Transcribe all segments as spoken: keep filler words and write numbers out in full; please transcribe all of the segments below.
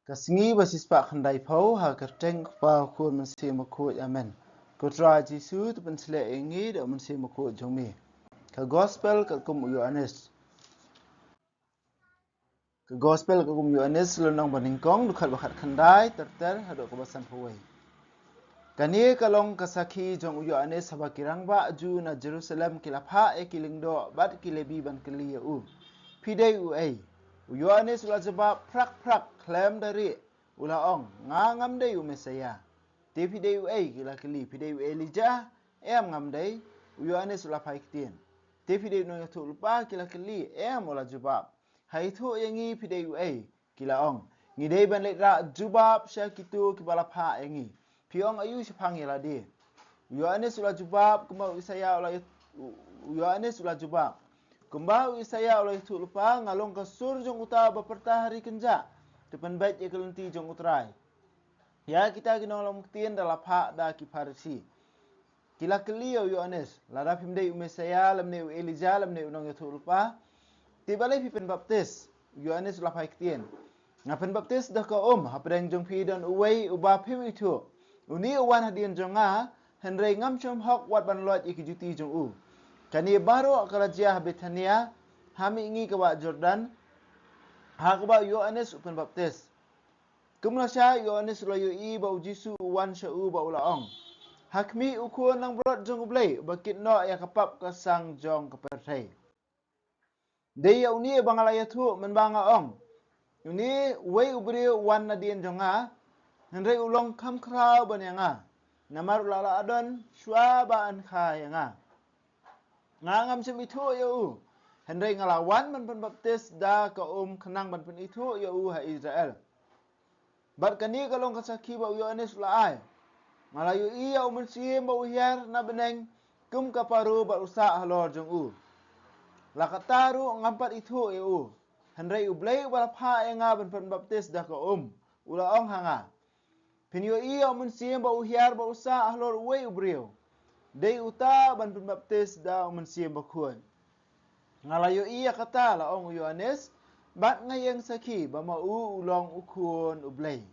Ka sngi ba shispah khyndai phew, ha ka kyrteng u Kpa, u Khun, u Mynsiem Bakhuid. Amen. Ko Trai Jisu, to pynshlei ïa ngi da u Mynsiem Bakhuid jong me. Ka Gospel katkum u Ïoannis. Ka Gospel katkum u Ïoannis, lynnong ba nyngkong, dkhot ba khatkhyndai ter ter haduh kaba sanphew wei. Kane ka long ka sakhi jong u Ïoannis haba ki rangbah Jiw na Jerusalem ki la phah ïa ki lyngdoh bad ki Lebi ban kylli ïa u, "Phi dei uei?" U Ïoannis u la jubab phrak phrak khlem da rieh, u la ong, "Nga ngam dei u Messaïah." "Te phi dei uei?" ki la kylli. "Phi dei u Elijah?" "Em, ngam dei," u Ïoannis u la phai ktien. "Te phi dei u nongïathuhlypa?" ki la kylli. "Em," u la jubab. "Ha ithuh ïa ngi phi dei uei," ki la ong. "Ngi dei ban leit rah jubab sha kito kiba la phah ïa ngi. Phi ong aïu shaphang ïa lade?" U Ïoannis u la jubab kumba u Isaïah u la ïa-, u, u Ïoannis u la jubab, "Kumba u Isaïah u la ïathuhlypa, nga long ka sur jong uta ba pyrta ha ri kynjah, to pynbeit ïa ka lynti jong u Trai." Ïa kita ki nongïalam ktien da la phah da ki Pharisi. Ki la kylli ïa u Ïoannis, "Lada phim dei u Messaïah, lymne u Elijah, lymne u nongïathuhlypa, te balei phi pynbaptis?" U Ïoannis u la phai ktien, "Nga pynbaptis da ka um, hapdeng jong phi don uwei uba phim ithuh. Une u wan hadien jong nga, hynrei ngam shym hok wat ban loit ïa ki juti jong u." Kane baroh ka la jia ha Bethania, ha mihngi ka bah Jordan, ha kaba u Ïoannis u pynbaptis. Kumba la shai, u Ïoannis u la ïohi ba u Jisu u wan sha u bad u la ong, "Ha khmih, u Khun langbrot jong U Blei, uba kit noh ïa ka pap ka sang jong ka pyrthei. Dei ïa une ba nga la ïathuh mynba nga ong, 'Une uwei u briew u wan nadien jong nga, hynrei u long kham khraw ban ïa nga, namar u la lah don shuwa ba yn kha ïa nga.' Nga ngam shym ithuh ïa u, hynrei nga la wan ban pynbaptis da ka um khnang ban pynithuh ïa u ha Israel." Bad kane ka long ka sakhi ba u Ïoannis u la ai, "Nga la ïohi ïa u Mynsiem ba u hiar na bneng kum ka paro bad u sah halor jong u. La katta ruh ngam pat ithuh ïa u, hynrei U Blei uba la phah ïa nga ban pynbaptis da ka um, u la ong ha nga, 'Phin ïohi ïa u Mynsiem ba u hiar bad u sah halor uwei u briew, dei uta ban pynbaptis da u Mynsiem Bakhuid.' Nga la ïohi ïa kata," la ong u Ïoannis, "bad nga ïeng sakhi ba ma u u long u Khun U Blei."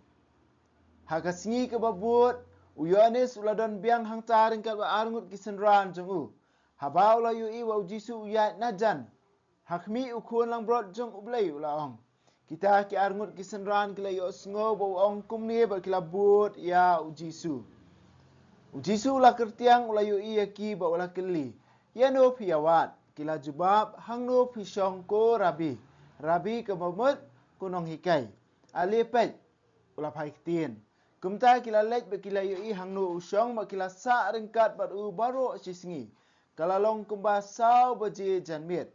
Ha ka sngi kaba bud, u Ïoannis u la don biang hangta ryngkat bad arngut ki synran jong u. Haba u la ïohi ba u Jisu u ïaid na jan ha khmih u Khun langbrot jong U Blei, u la ong, "Kita ki arngut ki synran ki la ïohsngew ba u ong kumne bad ki la bud ïa u Jisu." U Jisu u la kyrtiang, u la ïohi ïa ki bad u la kylli, "Ïano phi ïawad?" Ki la jubab, "Hangno phi shong, ko Rabbi?" Rabbi kaba mut ko nonghikai. "Ale peit," u la phai ktien. Kumta ki la leit bad ki la ïohi hangno u shong bad ki la sah ryngkat bad u baroh shisngi. Ka la long kumba saw baje janmiet.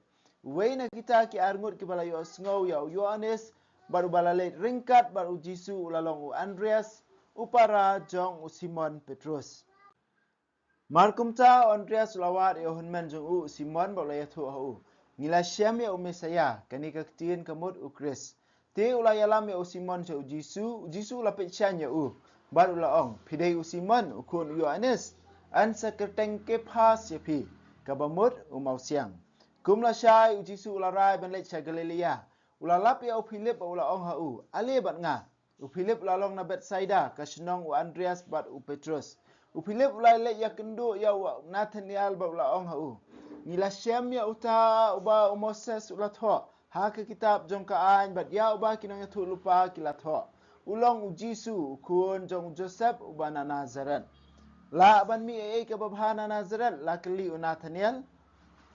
Uwei na kita ki arngut kiba la ïohsngew ïa u Ïoannis bad uba la leit ryngkat bad u Jisu u la long u Andreas, u para jong u Simon Petrus. Mar kumta u Andreas u la wad ïa u hynmen jong u, u Simon, bad u la ïathuh ha u, "Ngi la shem ïa u Messaïah," kane ka ktien ka mut u Khrist. Te u la ïalam ïa u Simon sha u Jisu, u Jisu u la peit shaiñ ïa u bad u la ong, "Phi dei u Simon, u khun u Ïoannis. Yn sa kyrteng Kephas ïa phi," kaba mut u mawsiang. Kumba la shai, u Jisu u la rai ban leit sha Galilea. U la lap ïa u Philip bad u la ong ha u, "Ale bad nga." U Philip u la long na Bethsaida, ka shnong u Andreas bad u Petrus. U Philip u la leit ïakynduh ïa u Nathaniel bad u la ong ha u, "Ngi la shem ïa uta uba u Moses u la thoh ha ka kitab jong ka aiñ bad ïa uba ki nongïathuhlypa ki la thoh. U long u Jisu, u khun jong u Joseph uba na Nazaret. Lah ban mih ei ei kaba bha na Nazaret?" la kylli u Nathaniel.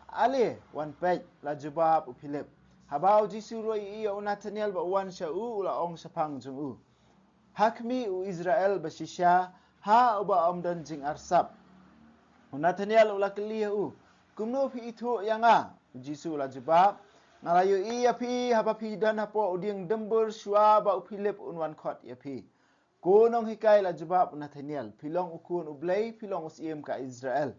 "Ale wan peit," la jubab u Philip. Haba u Jisu ruh u ïohi ïa u Nathaniel ba u wan sha u, u la ong shaphang jong u, "Ha khmih u Israel ba shisha ha uba ym don jingarsap." U Nathaniel u la kylli ha u, "Kumno phi ithuh ïa nga?" U Jisu u la jubab, "Nga la ïohi ïa phi haba phi don hapoh u dieng dymbur shuwa ba u Philip un wan khot ïa phi." "Ko nonghikai," la jubab u Nathaniel, "phi long u Khun U Blei, phi long u Syiem ka Israel."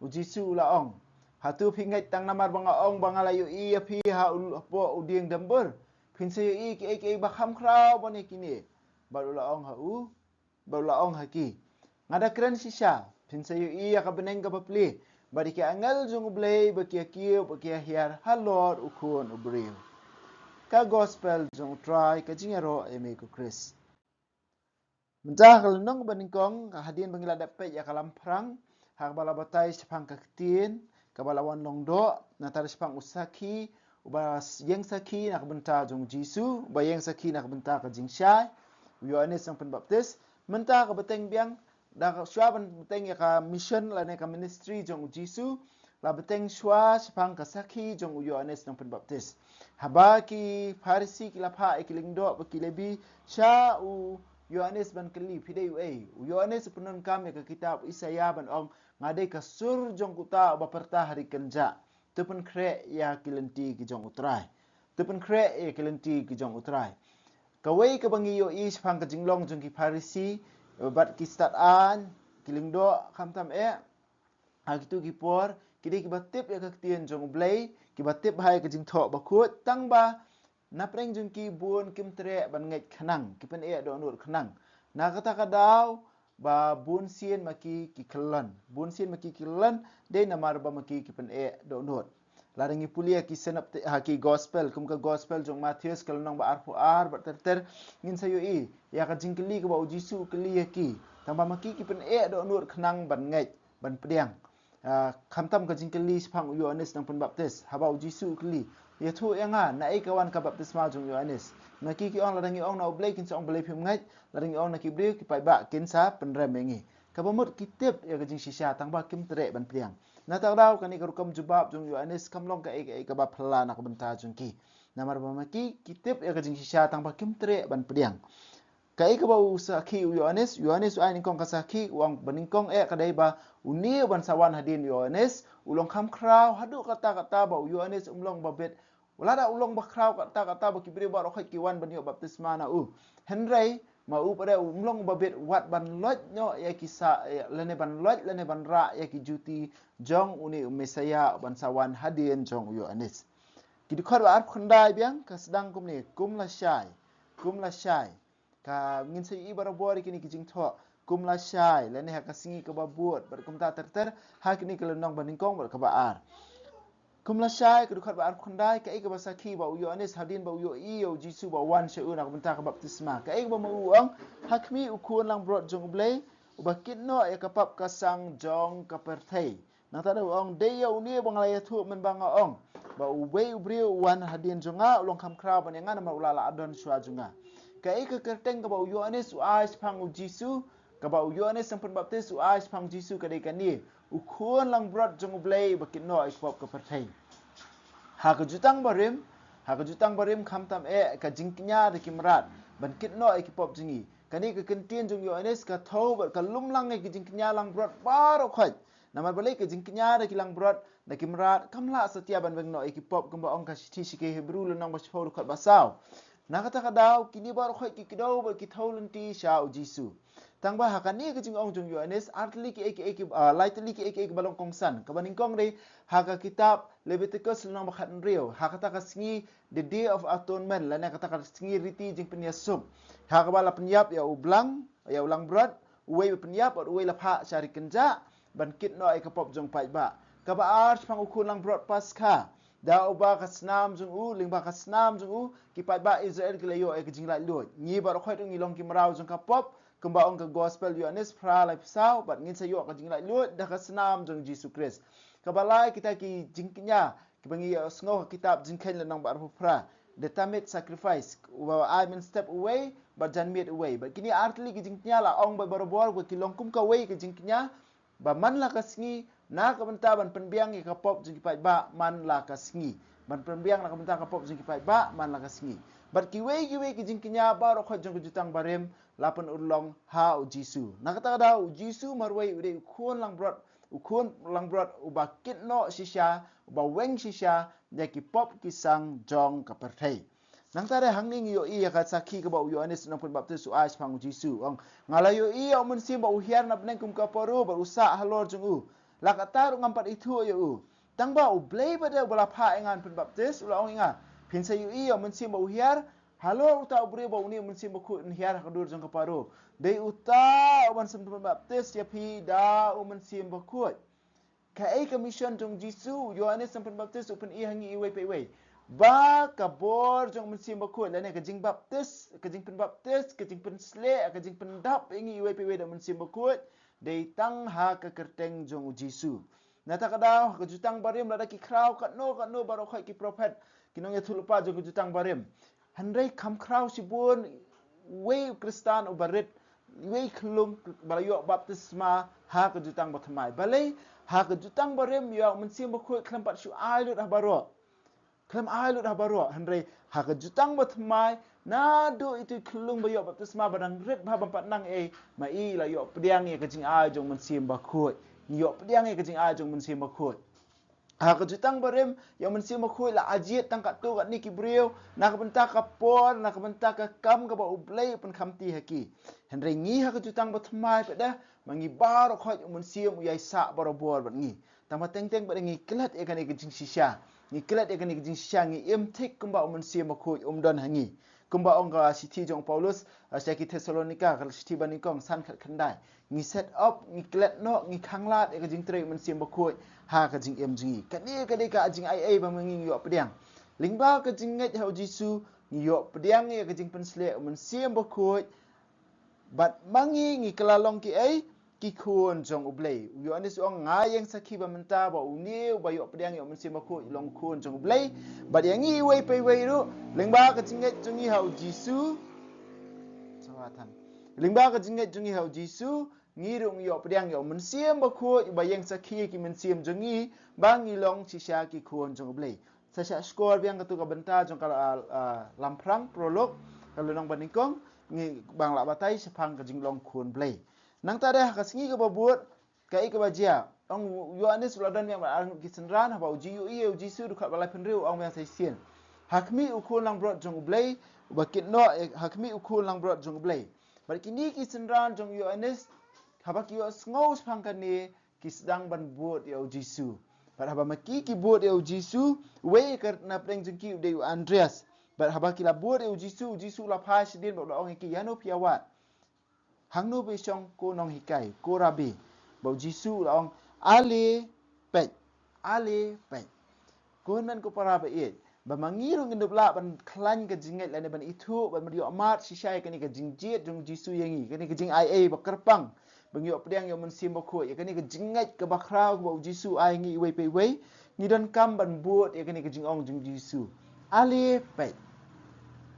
U Jisu u la ong, "Hato phi ngeit tang namar ba nga ong ba nga la ïohi ïa phi ha u, hapoh u dieng dymbur? Phin sa ïohi kiei kiei ba kham khraw ban ïa kine." Bad u la ong ha u, bad u la ong ha ki, "Nga da kren shisha, phin sa ïohi ïa ka bneng kaba plie bad ïa ki angel jong U Blei ba ki ïakiew bad ki ïahiar halor u Khun u briew." Ka gospel jong U Trai, ka jingïaroh ïa me ko Khrist. Mynta ka lynnong ba nyngkong, ka hadien ba ngi la dep peit ïa ka lamphrang, ha kaba la batai shaphang ka ktien kaba la wan long doh, nangta shaphang u sakhi uba ïeng sakhi na ka bynta jong U Jisu, uba ïeng sakhi na ka bynta ka jingshai U Ïoannis Nongpynbaptis. Mynta ka bteng biang, da ka shuwa ban bteng ïa ka mission lane ka ministry jong U Jisu, la bteng shuwa shaphang ka sakhi jong U Ïoannis Nongpynbaptis. Haba ki Pharisi ki la phah ïa ki lyngdoh bad ki Lebi sha U Ïoannis ban kylli, phi dei uei? U Ïoannis u pyndonkam ïa ka kitab Isaïah ban ong, nga dei ka sur jong uta uba pyrta ha ri kynjah, to pynkhreh ïa ki lynti ki jong U Trai. To pynkhreh ïa ki lynti ki jong U Trai. Kawei kaba ngi ïohi shaphang ka jinglong jong ki Pharisi bad ki stad-aiñ, ki lyngdoh, khamtam eh, ha kito ki por, ki dei kiba tip ïa ka ktien jong U Blei, kiba tip bha ïa ka jingthoh bakhuid, tang ba na pdeng jong ki bun kim treh ban ngeit khnang, ki pyneh dohnud khnang. Na kata ka daw ba bun sien ma ki ki kyllon, bun sien ma ki ki kyllon, dei namar ba ma ki ki pyneh dohnud. Lada ngi pule ïa ki synoptic, ha ki gospel, kum ka gospel jong Mathaios ka lynnong ba arphew ar bad ter ter, ngin sa ïohi ïa ka jingkylli kaba U Jisu u kylli ïa ki, tang ba ma ki ki pyneh dohnud khnang ban ngeit, ban pdiang. Ah, khamtam ka jingkylli shaphang U Ïoannis Nongpynbaptis, haba U Jisu u kylli, ïathuh ïa nga, naei ka wan ka baptisma jong U Ïoannis? Ma ki ki ong, lada ngi ong na U Blei, kin sa ong, balei phim ngeit? Lada ngi ong na ki briew, ki paidbah kin sa pynrem ïa ngi. Kaba mut ki tip ïa ka jingshisha, tang ba kim treh ban pdiang. Na kata ka daw, kane ka rukom jubab jong U Ïoannis kam long kaei kaei kaba phylla na ka bynta jong ki. Namar ba ma ki ki tip ïa ka jingshisha, tang ba kim treh ban pdiang. Kaei kaba u sakhi U Ïoannis, U Ïoannis u ai nyngkong ka sakhi, u ong ba nyngkong eh ka dei ba une uban sa wan hadien U Ïoannis u long kham khraw haduh katta katta ba U Ïoannis um long ba bit. Lada u long ba khraw katta katta ba ki briew baroh khoit ki wan ban ïoh baptisma na u. Hynrei ma u pat de um long ba bit wat ban loit noh ïa ki sa, eh, lane ban loit lane ban rah ïa ki juti jong une u Messaïah uban sa wan hadien jong U Ïoannis. Ki dkhot ba arphew khyndai biang ka sdang kumne, kum lashai, kum lashai. Ka ngin sa ïohi barabor ïa kine ki jingthoh, kum lashai, lane ha ka sngi kaba bud, bad kumta ter ter, ha kine ki lynnong ba nyngkong bad kaba ar. Kum lashai, ka dkhot ba arphew khyndai, kaei kaba sakhi ba u Ïoannis, hadien ba u ïohi ïa u Jisu ba wan sha u na ka bynta ka baptisma. Kaei kaba ma u ong, ha khmih u Khun Langbrot jong U Blei, uba kit noh ïa ka pap ka sang jong ka pyrthei. Nangta u ong, dei ïa une ba nga la ïathuh mynba nga ong, ba uwei u briew u wan hadien jong nga, u long kham khraw ban ïa nga namar u la lah don shuwa jong nga. Kaei ka kyrteng kaba u Ïoannis u ai shaphang u Jisu, kaba u Ïoannis Nongpynbaptis u ai shaphang u Jisu ka dei kane, u Khun Langbrot jong U Blei ba kit noh ïa ka pop ka pyrthei. Ha ka jutang barim, ha ka jutang barim khamtam eh ka jingkñia da ki mrad ban kit noh ïa ki pop jong ngi. Kane ka kyntien jong u Ïoannis ka thew bad ka lumlang ïa ki jingkñia langbrot baroh khoit. Namar balei? Ka jingkñia da ki langbrot da ki mrad kam lah satia ban weng noh ïa ki pop, kumba ong ka shithi sha ki Hebru lynnong ba shiphew dkhot ba saw. Na kata ka daw kine baroh khoit ki kdew bad ki thew lynti sha u Jisu. Tang ba ha kane ka jingong jong u Ïoannis, ar tylli kiei kiei ki, ah, lai tylli kiei kiei kiba long kongsan. Kaba nyngkong dei ha ka kitab Leviticus lynnong ba khathynriew, ha kata ka sngi, the Day of Atonement, lane kata ka sngi riti jingpynïasuk, ha kaba la pynïap ïa u blang, ïa u langbrot, uwei ba pynïap bad uwei la phah sha ri kynjah ban kit noh ïa ka pop jong paidbah. Kaba ar shaphang u Khun Langbrot Paskha, da uba ka snam jong u, lyngba ka snam jong u, ki paidbah Israel ki la ïoh ïa ka jinglaitluid. Ngi baroh khoit ngi long ki mraw jong ka pop, kumba ong ka Gospel Ïoannis phra laiphew saw, bad ngin sa ïoh ka jinglaitluid da ka snam jong Jisu Khrist. Kaba lai, kita ki jingkñia kiba ngi ïohsngew ha kitab Jingkheiñ lynnong ba arphew phra, the tamid sacrifice, uba ai mynstep uwei bad janmiet uwei. Bad kine ar tylli ki jingkñia la ong bad barabor ba ki long kum kawei ka jingkñia, ba man la ka sngi, na ka bynta ban pynbiang ïa ka pop jong ki paidbah man la ka sngi. Ban pynbiang na ka bynta ka pop jong ki paidbah man la ka sngi. Bad kiwei kiwei ki jingkñia baroh khoit jong ka jutang barim la pynurlong ha u Jisu. Na kata ka daw u Jisu marwei u dei u Khun Langbrot, u Khun Langbrot uba kit noh shisha, uba weng shisha ïa ki pop ki sang jong ka pyrthei. Nangta de hangne ngi ïohi ïa ka sakhi kaba u Ïoannis Nongpynbaptis u ai shaphang u Jisu. U ong, nga la ïohi ïa u Mynsiem ba u hiar na bneng kum ka paro bad u sah halor jong u. La katta ruh ngam pat ithuh ïa u. Tang ba U Blei ba dei uba la phah ïa nga ban pynbaptis, u la ong ïa nga, phin sa ïohi ïa u Mynsiem ba u hiar halor uta u briew, ba une u Mynsiem Bakhuid un hiar ha ka dur jong ka paro. Dei uta uban sa pynbaptis ïa phi da u Mynsiem Bakhuid. Kaei ka mission jong u Jisu? U Ïoannis Nongpynbaptis u pyni ha ngi iwei pa iwei. ba ka bor jong u Mynsiem Bakhuid, lane ka jingbaptis, ka jingpynbaptis, ka jingpynsleh, ka jingpyndap ïa ngi iwei pa iwei da u Mynsiem Bakhuid, dei tang ha ka kyrteng jong u Jisu. Na kata ka daw, ha ka Jutang Barim, lada ki khraw katno katno baroh khoit ki prophet, ki nongïathuhlypa jong ka Jutang Barim, hynrei kham khraw shibun wei u Khristan uba rit, wei khyllung ba la ïoh baptisma ha ka Jutang Bathymmai. Balei? Ha ka Jutang Barim ïa u Mynsiem Bakhuid khlem pat shu ai lut ha baroh. Khlem ai lut ha baroh, hynrei ha ka Jutang Bathymmai, naduh itu i khyllung ba ïoh baptisma ba dang rit bha, bym pat nang ei, ma i la ïoh pdiang ïa ka jingai jong u Mynsiem Bakhuid. Ngi ïoh pdiang ïa ka jingai jong u Mynsiem Bakhuid. Ha ka Jutang Barim, ïa u Mynsiem Bakhuid la ai jied tang katto katne ki briew, na ka bynta ka por, na ka bynta ka kam kaba U Blei u pynkhamti ha ki. Hynrei ngi ha ka Jutang Bathymmai pat de, ma ngi baroh khoit u Mynsiem u ïaisah barabor bad ngi. Tang ba teng teng pat de ngi klet ïa kane ka jingshisha. Ngi klet ïa kane ka jingshisha, ngi im thik kumba u Mynsiem Bakhuid um don ha ngi. Kumba ong ka shithi jong u Paulus, ah, sha ki Thessalonika, ka shithi ba nyngkong, san khat khyndai. Ngi set up, ngi klet noh, ngi khanglad ïa ka jingtrei u Mynsiem Bakhuid ha ka jingim jong ngi. Kane ka dei ka jingaiei ba ma ngi ngi ïoh pdiang. Lyngba ka jingngeit ha u Jisu, ngi ïoh pdiang ïa ka jingpynsleh u Mynsiem Bakhuid. Bad ma ngi ngi kylla long kiei, ki khun jong U Blei. U Ïoannis u ong, nga ïeng sakhi ba mynta ba une uba ïoh pdiang ïa u Mynsiem Bakhuid u long khun jong U Blei. Bad ïa ngi iwei pa iwei ruh, lyngba ka jingngeit jong ngi ha u Jisu. Sawa than. Lyngba ka jingngeit jong ngi ha u Jisu, ngi ruh ngi ïoh pdiang ïa u Mynsiem Bakhuid uba ïeng sakhi ïa ki mynsiem jong ngi ba ngi long shisha ki khun jong U Blei. Sa shah shkor biang katu ka bynta jong ka, ah, ah, Lamphrang, Prolog, ka lynnong ba nyngkong, ngi bang lah batai shaphang ka jinglong khun Blei. Nangta de ha ka sngi kaba bud, kaei kaba jia? Ong u Ïoannis u la don biang bad ar ngut ki synran, haba u ju ïohi ïa u Jisu, dkhot ba laiphew hynriew, u ong biang sa shisien, ha khmih u Khun langbrot jong U Blei, uba kit noh, eh, ha khmih u Khun langbrot jong U Blei. Bad kine ki synran jong u Ïoannis, haba ki ïohsngew shaphang kane, ki sdang ban bud ïa u Jisu. Bad haba ma ki ki bud ïa u Jisu, uwei ka na pdeng jong ki u dei u Andreas. Bad haba ki la bud ïa u Jisu, u Jisu u la phai shadien bad u la ong ïa ki, ïano phi ïa wad? Hangno phi shong ko nonghikai, ko Rabbi? Bad u Jisu u la ong, ale peit, ale peit. Ko hynmen ko para ba ïeit, ba ma ngi ruh ngin dup lah ban khlaiñ ka jingngeit lane ban ithuh, ban ïoh mad shisha ïa kane ka jingjied jong u Jisu ïa ngi, kane ka jingaiei ba kyrpang, ba ngi ïoh pdiang ïa u Mynsiem Bakhuid, ïa kane ka jingngeit kaba khraw kaba u Jisu ai ïa ngi iwei pa iwei, ngi donkam ban bud ïa kane ka jingong jong u Jisu. Ale peit.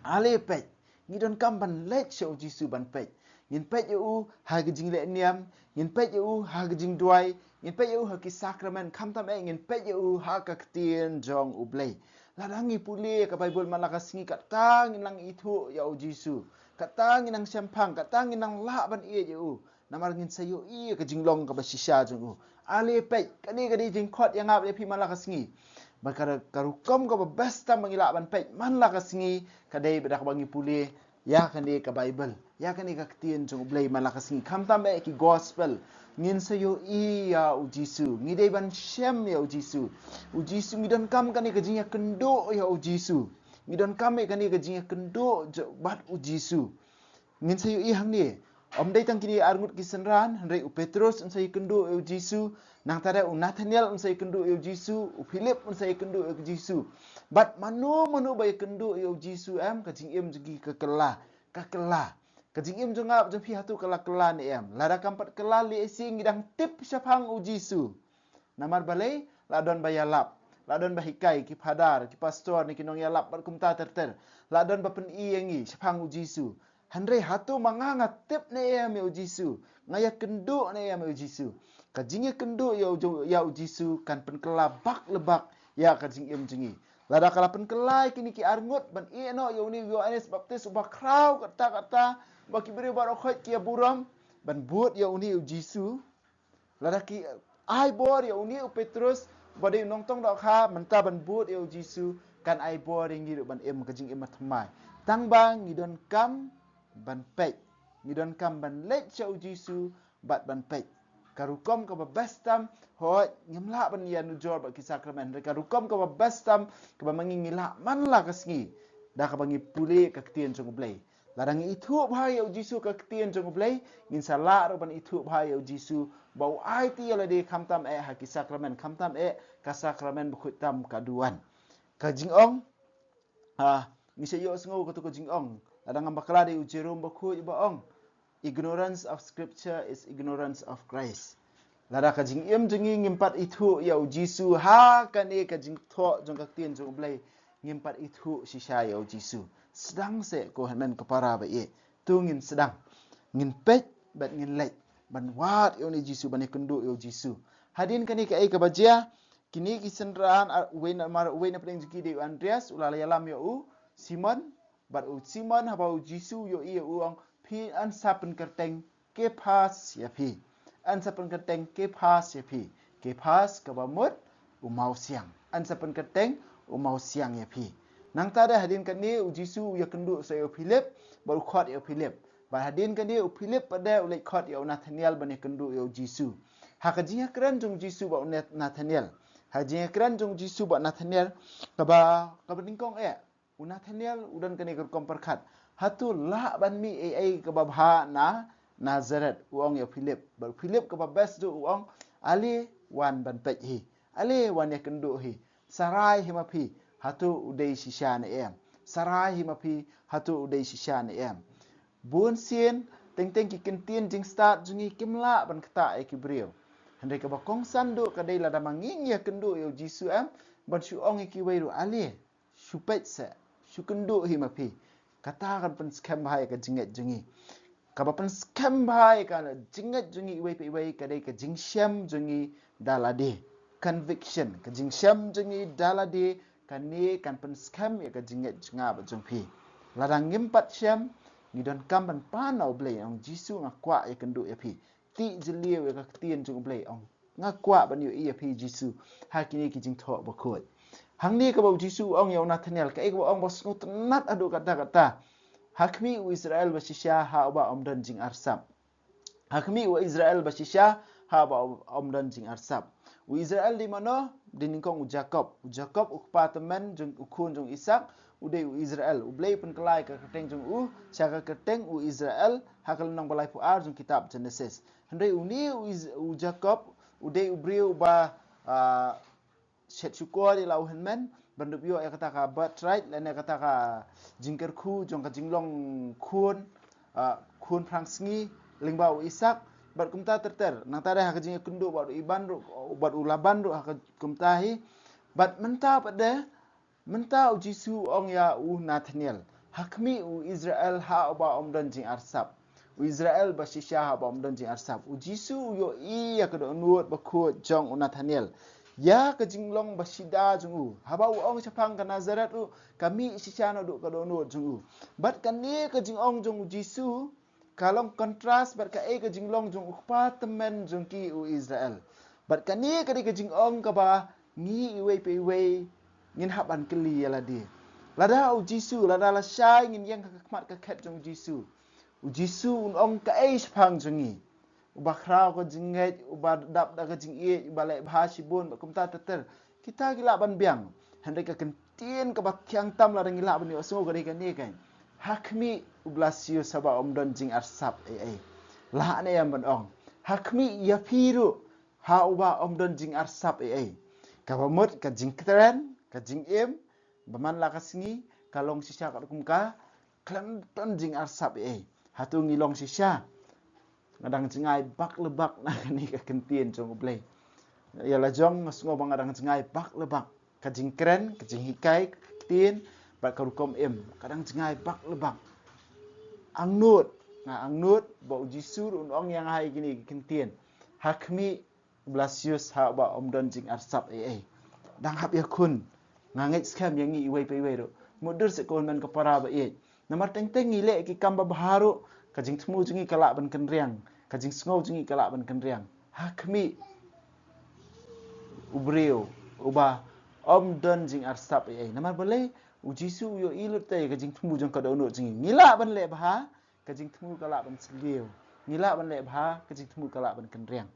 Ale peit. Ngi donkam ban leit sha u Jisu ban peit. Ngin peit ïa u ha ka jingleh niam, ngin peit ïa u ha ka jingduwai, ngin peit ïa u ha ki sakramen, khamtam eh ngin peit ïa u ha ka ktien jong U Blei. Lada ngi pule ka Baibl man la ka sngi, kata ngin nang ithuh ïa u Jisu. Kata ngin nang shemphang, kata ngin nang lah ban ïeit ïa u. Namar ngin sa ïohi ïa ka jinglong kaba shisha jong u. Ale peit, kane ka dei jingkhot ïa nga bad ïa phi man la ka sngi. Bad ka, ka rukom kaba best tam ba ngi lah ban peit man la ka sngi, ka dei bad da kaba ngi pule ïa kane ka Baibl, ïa kane ka ktien jong U Blei man la ka sngi. Khamtam eh ki gospel, ngin sa ïohi ïa u Jisu, ngi dei ban shem ïa u Jisu. U Jisu, ngi donkam kane ka jingïakynduh ïa u Jisu. Ngi donkam eh kane ka jingïakynduh bad u Jisu. Ngin sa ïohi hangne, ym dei tang kine ar ngut ki synran, hynrei u Petrus un sa ïakynduh ïa u Jisu, nangta de u Nathaniel un sa ïakynduh ïa u Jisu, u Philip un sa ïakynduh ïa u Jisu. Bad mano mano ba ïakynduh ïa u Jisu em, ka jingim jong ki ka kylla, ka kylla. Ka jingim jong nga jong phi hato ka la kylla ne em? Lada kam pat kylla, lehse ngi dang tip shaphang u Jisu. Namar balei? La don ba ïalap, la don ba hikai, ki phadar, ki pastor ne ki nongïalap bad kumta ter ter. La don ba pyni ïa ngi shaphang u Jisu. Hynrei hato ma nga nga tip ne em ïa u Jisu? Nga ïakynduh ne em ïa u Jisu? Ka jingïakynduh ïa u, ïa u Jisu kan pynkylla bak le bak ïa ka jingim jong ngi. Lada ka la pynkylla ïa kine ki ar ngut ban ïeh noh ïa une u Ïoannis Baptis uba khraw katta katta, ba ki briew baroh khoit ki ïa burom, ban bud ïa une u Jisu. Lada ki ai bor ïa une u Petrus, ba dei u nongtong dohkha, mynta ban bud ïa u Jisu, kan ai bor ïa ngi ruh ban im ka jingim bathymmai. Tang ba ngi donkam ban peit. Ngi donkam ban leit sha u Jisu bad ban peit. Ka rukom kaba best tam, hooid, ngim lah ban ïanujor bad ki sakramen. Hynrei ka rukom kaba best tam, kaba ma ngi ngi lah man la ka sngi, da kaba ngi pule ka ktien jong U Blei. Lada ngi ithuh bha ïa u Jisu ka ktien jong U Blei, ngin sa lah ruh ban ithuh bha ïa u Jisu ba u aiti ïa lade khamtam eh ha ki sakramen, khamtam eh ka sakramen bakhuid tam ka duwan. Ka jingong, Ha, ngi sa ïohsngew katu ka jingong. Lada ngam bakla da u Jerome Bakhuid ba ong, "Ignorance of scripture is ignorance of Christ." Lada ka jingim jong ngi ngim pat ithuh ïa u Jisu ha kane ka jingthoh jong ka ktien jong u Blei, ngim pat ithuh shisha ïa u Jisu. Sdang seh ko hynmen ko para ba ïeit. To ngin sdang. Ngin peit bad ngin leit ban wad ïa une u Jisu, ban ïakynduh ïa u Jisu. Hadien kane kaei kaba jia, kine ki synran, ah, uwei na, mar uwei na pdeng jong ki dei u Andreas, u la ïalam ïa u Simon, bad u Simon haba u Jisu u ïohi ïa u u ong, "Phi yn sa pynkyrteng Kephas ïa phi. Yn sa pynkyrteng Kephas ïa phi. Kephas kaba mut u mawsiang. Yn sa pynkyrteng u mawsiang ïa phi." Nangta de hadien kane u Jisu u ïakynduh sa ïa u Philip, bad u khot ïa u Philip. Bad hadien kane u Philip pat de u leit khot ïa u Nathaniel ban ïakynduh ïa u Jisu. Ha ka jingïakren jong u Jisu bad u Nath-, Nathaniel. Ha ka jingïakren jong u Jisu bad Nathaniel, kaba, kaba nyngkong eh, u Nathaniel u don kane ka rukom pyrkhat. "Hato lah ban mih ei ei kaba bha na Nazareth?" u ong ïa u Philip. Bad u Philip kaba best duh u ong, "Ale wan ban peit hi. Ale wan ïakynduh hi. Sarai hi ma phi, hato u dei shisha ne em. Sarai hi ma phi, hato u dei shisha ne em." Bun sien, teng teng ki kyntien jingstad jong ngi kim lah ban ktah ïa ki briew. Hynrei kaba kongsan duh ka dei lada ma ngi ngi ïakynduh ïa u Jisu em, ban shu ong ïa kiwei ruh, "Ale, shu peit seh, shu kynduh hi ma phi." Kata kan pynskhem bha ïa ka jingngeit jong ngi. Kaba pynskhem bha ïa ka jingngeit jong ngi iwei pa iwei ka dei ka jingshem jong ngi da lade. Conviction, ka jingshem jong ngi da lade, kane kan pynskhem ïa ka jingngeit jong nga bad jong phi. Lada ngim pat shem, ngi donkam ban pan na u Blei, ong, "Jisu, nga kwah ïakynduh ïa phi. Tih jylliew ïa ka ktien jong u Blei," ong. "Nga kwah ban ïohi ïa phi Jisu ha kine ki jingthoh bakhuid." Hangne kaba u Jisu u ong ïa u Nathaniel, kaei kaba u ong ba sngewtynnat haduh katta katta. "Ha khmih u Israel ba shisha ha uba ym don jingarsap. Ha khmih u Israel ba shisha ha uba ym don jingarsap." U Israel dei mano? Dei nyngkong u Jakob. U Jakob u kpa tymmen jong u khun jong u Isak, u dei u Israel. U Blei u pynkylla ïa ka kyrteng jong u sha ka kyrteng u Israel ha ka lynnong ba laiphew ar jong kitab Genesis. Hynrei une u Is-, u Jakob, u dei u briew uba, ah, shet shukor ïa la u hynmen, ban dup ïoh ïa kata ka birthright, lane kata ka jingkyrkhu jong ka jinglong khun, ah, khun phrangsngi lyngba u Isak, bad kumta ter ter. Nangta de ha ka jingïakynduh bad u Iban ruh, bad u Laban ruh ha ka kumta hi. Bad mynta pat de, mynta u Jisu u ong ïa u Nathaniel, "Ha khmih u Israel ha uba ym don jingarsap. U Israel ba shisha ha uba ym don jingarsap." U Jisu u ïohi ïa ka dohnud bakhuid jong u Nathaniel, ïa ka jinglong ba shida jong u. Haba u ong shaphang ka Nazareth ruh, ka mih shisha naduh ka dohnud jong u. Bad kane ka jingong jong u Jisu ka long contrast bad kaei ka jinglong jong u kpa tymmen jong ki u Israel. Bad kane ka dei ka jingong kaba ngi iwei pa iwei ngin hap ban kylli ïa lade. Lada u Jisu, lada lashai ngin ïeng ha ka khmat ka khet jong u Jisu, u Jisu un ong kaei shaphang jong ngi? Uba khraw ka jingngeit, uba dap da ka jingïeit, uba leh bha shibun, bad kumta ter ter. Kita ki lah ban biang. Hynrei ka ktien kaba thiang tam lada ngi lah ban ïohsngew ka dei kane keiñ. "Ha khmih u Blasius ha uba ym don jingarsap ei ei." Lah ne em ban ong, "Ha khmih ïa phi ruh ha uba ym don jingarsap ei ei." Kaba mut ka jingkren, ka jingim ba man la ka sngi ka long shisha katkum ka khlem don jingarsap ei ei. Hato ngi long shisha? Nga dang jngai bak le bak na kane ka ktien jong u Blei. Ïa la jong nga sngew ba nga dang jngai bak le bak. Ka jingkren, ka jinghikai, ka ktien, bad ka rukom im, ka dang jngai bak le bak. Angnud, nga angnud ba u Jisu ruh un ong ïa nga ha kine ki ktien. Ha khmih u Blasius ha uba ym don jingarsap ei ei. Dang hap ïakhun. Nga ngeit skhem ïa ngi iwei pa iwei ruh. Mutdur seh ko hynmen ko para ba ïeit. Namar teng teng ngi leh ki kam ba bha ruh, ka jingthmu jong ngi ka lah ban kynriang, ka jingsngew jong ngi ka lah ban kynriang. Ha khmih u briew uba ym don jingarsap ei ei. Namar balei? U Jisu u ïohi lut te ka jingthmu jong ka dohnud jong ngi. Ngi lah ban leh bha, ka jingthmu ka lah ban sliew. Ngi lah ban leh bha, ka jingthmu ka lah ban kynriang.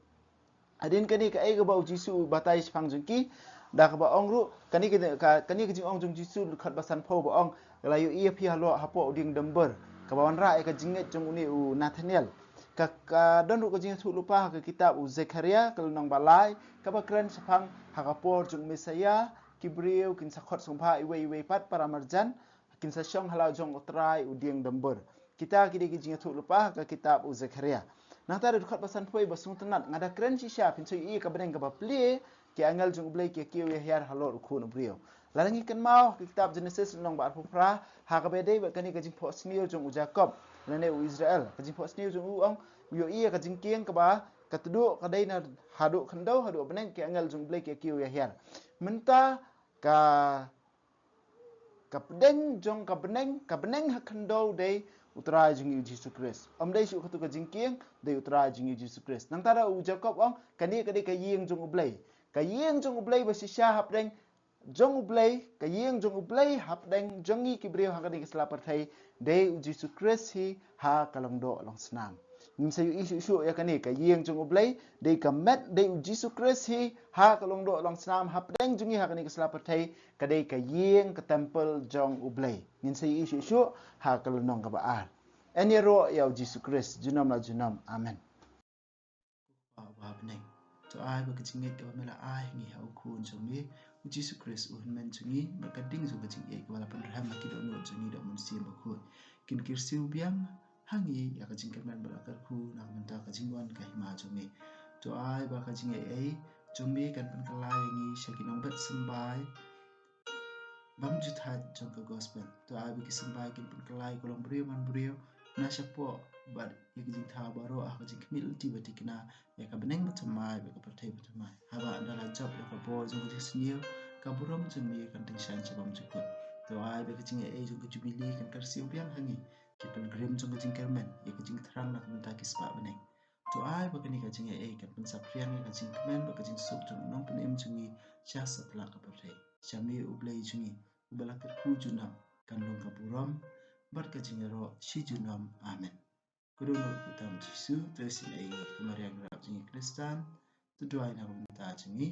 Hadien kane kaei kaba u Jisu u batai shaphang jong ki, da kaba ong ruh, kane ka, ka, kane ka jingong jong u Jisu dkhot ba sanphew ba ong, "La ïohi ïa phi halor hapoh u dieng dymbur." Kaba wanrah ïa ka jingngeit jong une u Nathaniel. Ka, ka don ruh ka jingïathuhlypa ha ka kitab u Zekaria, ka lynnong ba lai, kaba kren shaphang ha ka por jong u Messaïah, ki briew kin sa khot sngewbha iwei iwei pat para marjan, kin sa shong ha la u jong u Trai u dieng dombor. Kita ki dei ki jingïathuhlypa ha ka kitab u Zekaria. Nangta da dkhot ba sanphew ba sngewtynnat, nga da kren shisha, phin sa ïohi ka bneng kaba plie, ki angel jong U Blei ki ïa kiew ïa hiar halor u khun u briew. Lada ngi kynmaw ha ka kitab Jenesis lynnong ba arphew phra, ha kaba ïadei bad kane ka jingphohsniew jong u Jakob lane u Israel. Ka jingphohsniew jong u, ong, u ïohi ïa ka jingkieng kaba ka tduh ka dei na haduh khyndew haduh bneng, ki angel jong U Blei ki ïa kiew ïa hiar. Mynta ka ka pdeng jong ka bneng, ka bneng ha khyndew dei u Trai jong ngi u Jisu Khrist. Ym dei shuh katu ka jingkieng, dei u Trai jong ngi u Jisu Khrist. Nangta da u Jakob ong, kane ka dei ka ïing jong U Blei. Ka ïing jong U Blei ba shisha hapdeng jong U Blei, ka ïing jong U Blei hapdeng jong ngi ki briew ha kane ka sla pyrthei, dei u Jisu Khrist hi ha ka lyngdoh lyngsnam. Ngin sa ïohi shuh shuh ïa kane, ka ïing jong U Blei, dei ka met, dei u Jisu Khrist hi ha ka lyngdoh lyngsnam, hapdeng jong ngi ha kane ka sla pyrthei, ka dei ka ïing, ka temple jong U Blei. Ngin sa ïohi shuh shuh ha ka lynnong kaba ar. Yn ïaroh ïa u Jisu Khrist junom la junom. Amen. Ko Kpa uba ha bneng, to ai ba ka jingngeit kaba me la ai ha ngi ha u Khun jong me u Jisu Khrist u Hynmen jong ngi, bad ka ding jong ka jingïeit kaba la pynrhem ha ki dohnud jong ngi da u Mynsiem Bakhuid, kin kyrsiew biang ha ngi ïa ka jingkyrmen bad la kyrkhu na ka bynta ka jingwan ka hima jong me. To ai ba ka jingaiei jong me kan pynkylla ïa ngi sha ki nongbet symbai bymjuthaid jong ka gospel. To ai ba ki symbai kin pynkylla ïa ka longbriew manbriew na shapoh bad ïa ki jingthaw baroh ha ka jingkhmih lynti ba thikna ïa ka bneng bathymmai bad ka pyrthei bathymmai. Haba ynda la jop ïa ka bor jong ka jingsniew, ka burom jong me kan tyngshaiñ sha bymjukut. To ai ba ka jingaiei jong ka jubili kan kyrsiew biang ha ngi, ki pilgrim jong ka jingkyrmen, ïa ka jingthrang na ka bynta ki spah bneng. To ai ba kane ka jingaiei kan pynsaphriang ïa ka jingkmen bad ka jingsuk jong u Nongpynim jong ngi sha satlak ka pyrthei. Sha me U Blei jong ngi uba la kyrkhu junom, kan long ka burom bad ka jingïaroh shi junom. Amen. Ka dohnud kyrteng Jisu, to isynei ïa ngi, ka Maria ngi rap jong ngi Khristan, to duwai na ka bynta jong ngi.